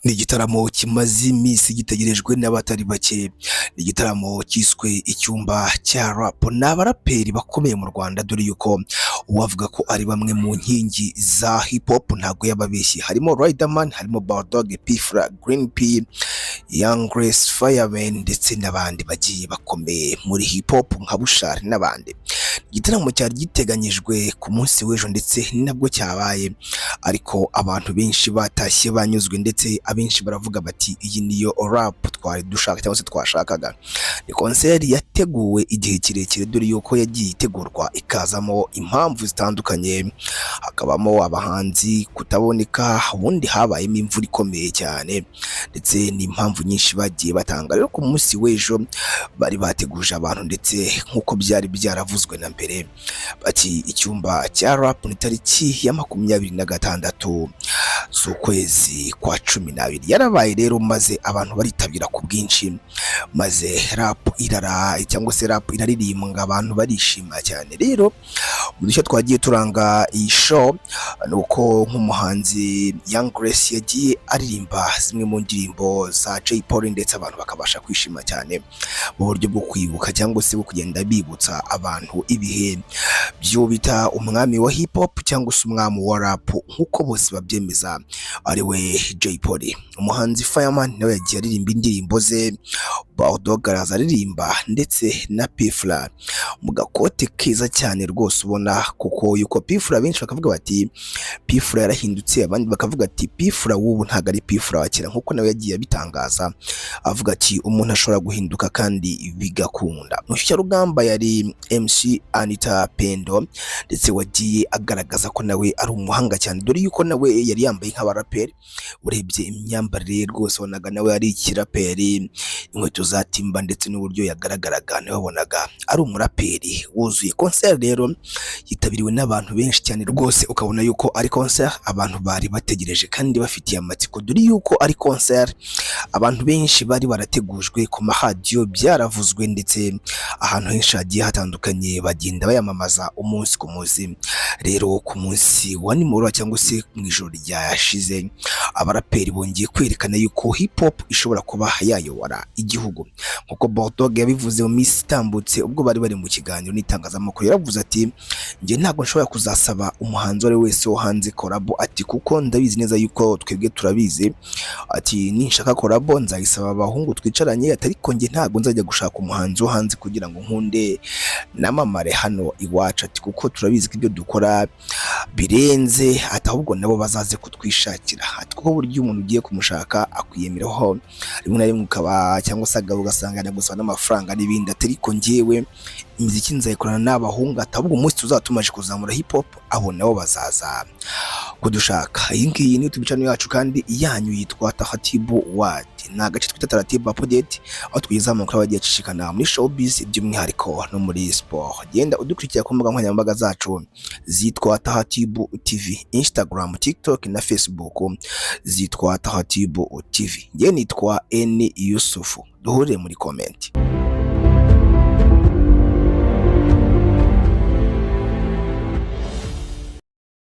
Ni igitaramo kimaze iminsi gitegerejwe n'abatari bake, ni igitaramo cyiswe Icyumba cya Rap. Ni abaraperi bakomeye mu Rwanda, dore yuko uwavuga ko ari bamwe mu nkingi za hip hop ntabwo yababeshye. Harimo Riderman, harimo Bulldog, P-Fla, Green P, Young Grace, Fireman ndetse n'abandi bagiye bakomeye muri hip hop nka Bushali n'abandi. Igitaramo cyari giteganyijwe ku munsi w'ejo ndetse ni nabwo cyabaye, ariko abantu benshi batashye banyuzwe, ndetse abenshi baravuga bati: "Iyi niyo rap twari dushaka cyangwa se twashakaga." Ni concert yateguwe igihe kirekire, dore yuko yagiye itegurwa ikazamo impamvu zitandukanye, hakabamo abahanzi kutaboneka, ubundi habayemo imvura ikomeye cyane ndetse n'impamvu nyinshi bagiye batanga. Rero ku munsi w'ejo bari bateguje abantu, ndetse nk'uko byari byaravuzwe na mbere, bati Icyumba cya Rap ni tariki ya 26 z'ukwezi kwa 12. Yarabaye rero, maze abantu baritabira ku bwinshi, maze rap irara cyangwa se rap iraririmbwa, abantu barishima cyane. Rero mu dushya twagiye turanga iyi show ni uko nk'umuhanzi Young Grace yagiye aririmba zimwe mu ndirimbo za Jay Polly, ndetse abantu bakabasha kwishima cyane mu buryo bwo kwibuka cyangwa se bwo kugenda bibutsa abantu ibihe byo bita umwami wa hip hop cyangwa se umwami wa rap nk'uko bose babyemeza, ari we Jay Polly. Umuhanzi Fireman nawe yagiye aririmba indirimbo ze, Bulldog araza aririmba, ndetse na P-Fla mu gakote keza cyane rwose, ubona kuko yuko P-Fla, benshi bakavuga bati P-Fla yarahindutse, abandi bakavuga ati P-Fla w'ubu ntabwo ari P-Fla wa kera, nk'uko nawe yagiye abitangaza avuga ati umuntu ashobora guhinduka kandi bigakunda. Mushyushyarugamba yari MC Anita Pendo, ndetse wagiye agaragaza ko nawe ari umuhanga cyane, dore yuko nawe yari yambaye nk'abaraperi. Urebye imyambarire ye rwose wabonaga nawe ari ikiraperi, inkweto za timba ndetse n'uburyo yagaragaraga nawe wabonaga ari umuraperi wuzuye. Concert rero yitabiriwe n'abantu benshi cyane rwose, ukabona yuko ari concert abantu bari bategereje kandi bafitiye amatsiko, dore yuko ari concert abantu benshi bari barategujwe ku maradiyo, byaravuzwe ndetse ahantu henshi hagiye hatandukanye bagenda bayamamaza umunsi ku munsi. Rero ku munsi wa nimugoroba cyangwa se mu ijoro ryashize, abaraperi bongeye kwerekana yuko hip hop ishobora kuba yayobora igihugu, nkuko Bulldog yabivuze mu minsi itambutse ubwo bari bari mu kiganiro n'itangazamakuru. Yaravuze ati: "Njye ntabwo nshobora kuzasaba umuhanzi uwo ari we wese wo hanze collabo," ati "kuko ndabizi neza yuko twebwe turabizi," ati "ninshaka collabo nzayisaba abahungu twicaranye," ati "ariko njye ntabwo nzajya gushaka umuhanzi wo hanze kugira ngo nkunde namamare hano iwacu," ati "kuko turabizi ko ibyo dukora birenze," ati "ahubwo nabo bazaze kutwishakira," ati "kuko burya umuntu ugiye kumushaka akwiyemeraho rimwe na rimwe ukaba cyangwa se ugasanga yanagusaba n'amafaranga n'ibindi," ati "ariko njyewe imiziki nzayikorana n'abahungu," ati "ahubwo umunsi tuzaba tumaze kuzamura hip hop, abo nabo bazaza kudushaka." Iyi ngiyi ni YouTube channel yacu kandi yanyu yitwa Tahatibu Wadi, ni agace twita Taratibu Update, aho tugezaho amakuru agiye acicikana muri showbiz by'umwihariko no muri sport. Genda udukurikira ku mbuga nkoranyambaga zacu zitwa Tahatibu TV, Instagram, TikTok na Facebook zitwa Tahatibu TV. Njye nitwa N Yusufu, duhurire muri comment.